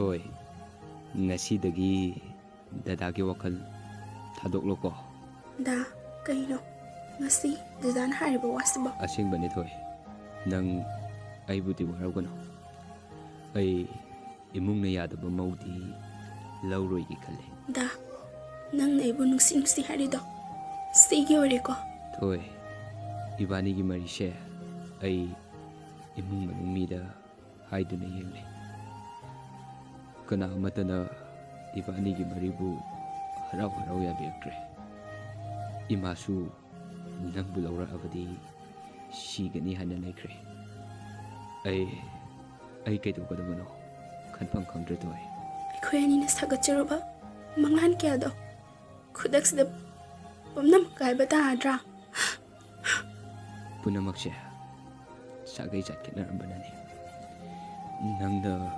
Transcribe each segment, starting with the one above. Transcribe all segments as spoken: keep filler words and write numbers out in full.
ꯍꯣꯏ, ꯉꯁꯤꯗꯒꯤ ꯗꯗꯥꯒꯤ ꯋꯥꯈꯜ ꯊꯥꯗꯣꯛꯂꯣꯀꯣ꯫ ꯗꯥ, ꯀꯩꯅꯣ ꯉꯁꯤ ꯗꯗꯥꯅ ꯍꯥꯏꯔꯤꯕ ꯋꯥꯁꯤꯕꯣ? ꯑꯁꯦꯡꯕꯅꯦ ꯊꯣꯏ, ꯅꯪ ꯑꯩꯕꯨꯗꯤ ꯋꯥꯔꯧꯒꯅꯨ꯫ ꯑꯩ ꯏꯃꯨꯡꯅ ꯌꯥꯗꯕ ꯃꯧꯗꯤ ꯂꯧꯔꯣꯏꯒꯦ ꯈꯜꯂꯦ꯫ ꯗꯥ, ꯅꯪꯅ ꯑꯩꯕꯨ ꯅꯨꯡꯁꯤ ꯅꯨꯡꯁꯤ ꯍꯥꯏꯔꯤꯗꯣ ꯁꯤꯒꯤ ꯑꯣꯏꯔꯦꯀꯣ? ꯊꯣꯏ, ꯏꯕꯥꯅꯤꯒꯤ ꯃꯔꯤꯁꯦ ꯑꯩ ꯏꯃꯨꯡ ꯃꯅꯨꯡ ꯃꯤꯗ ꯍꯥꯏꯗꯨꯅ ꯌꯦꯡꯂꯦ꯫ ꯀꯅꯥ ꯑꯃꯠꯇꯅ ꯏꯕꯥꯅꯤꯒꯤ ꯃꯔꯤꯕꯨ ꯍꯔꯥꯎ ꯍꯔꯥꯎ ꯌꯥꯕꯤꯔꯛꯇ꯭ꯔꯦ꯫ ꯏꯃꯥꯁꯨ ꯅꯪꯕꯨ ꯂꯧꯔꯛꯑꯕꯗꯤ ꯁꯤꯒꯅꯤ ꯍꯥꯏꯅ ꯂꯩꯈ꯭ꯔꯦ꯫ ꯑꯩ, ꯑꯩ ꯀꯩꯗꯧꯒꯗꯕꯅꯣ ꯈꯟꯐꯝ ꯈꯪꯗ꯭ꯔꯦ ꯊꯣꯏ꯫ ꯑꯩꯈꯣꯏ ꯑꯅꯤꯅ ꯁꯥꯒꯠꯆꯔꯨꯕ ꯃꯪꯂꯥꯟ ꯀꯌꯥꯗꯣ ꯈꯨꯗꯛꯁꯤꯗ ꯄꯨꯝꯅꯃꯛ ꯀꯥꯏꯕ ꯇꯥꯔꯗ꯭ꯔꯥ? ꯄꯨꯝꯅꯃꯛꯁꯦ ꯁꯥꯒꯩ ꯖꯥꯠ ꯈꯦꯠꯅꯔꯝꯕꯅꯅꯤ꯫ ꯅꯪꯅ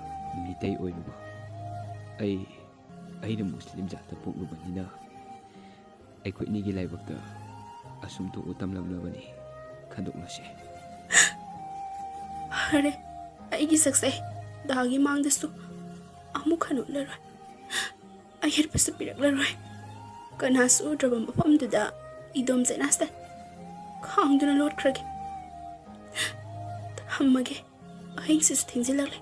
ꯃꯤꯇꯩ ꯑꯣꯏꯔꯨꯕ, ꯑꯩ, ꯑꯩꯅ ꯃꯨꯁꯂꯤꯝ ꯖꯥꯠꯇ ꯄꯣꯛꯂꯨꯕꯅꯤꯅ ꯑꯩꯈꯣꯏ ꯑꯅꯤꯒꯤ ꯂꯥꯏꯕꯛꯇ ꯑꯁꯨꯝ ꯊꯣꯛꯎ ꯇꯝꯂꯝꯂꯕꯅꯤ꯫ ꯈꯟꯗꯣꯛꯂꯁꯦ꯫ ꯐꯔꯦ, ꯑꯩꯒꯤ ꯁꯛꯁꯦ ꯗꯥꯒꯤ ꯃꯥꯡꯗꯁꯨ ꯑꯃꯨꯛ ꯍꯟꯅ ꯎꯠꯂꯔꯣꯏ꯫ ꯑꯌꯦꯠꯄꯁꯨ ꯄꯤꯔꯛꯂꯔꯣꯏ꯫ ꯀꯅꯥꯁꯨ ꯎꯗ꯭ꯔꯕ ꯃꯐꯝꯗꯨꯗ ꯏꯗꯣꯝ ꯖꯦꯅꯥꯁꯇ ꯈꯥꯡꯗꯨꯅ ꯂꯣꯠꯈ꯭ꯔꯒꯦ꯫ ꯊꯝꯃꯒꯦ, ꯑꯍꯤꯡꯁꯤꯁꯨ ꯊꯦꯡꯖꯤꯜꯂꯛꯂꯦ꯫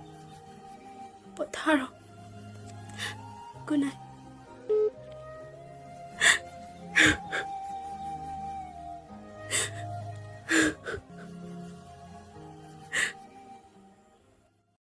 ꯄꯣꯊꯥꯔꯣ꯫ Good night꯫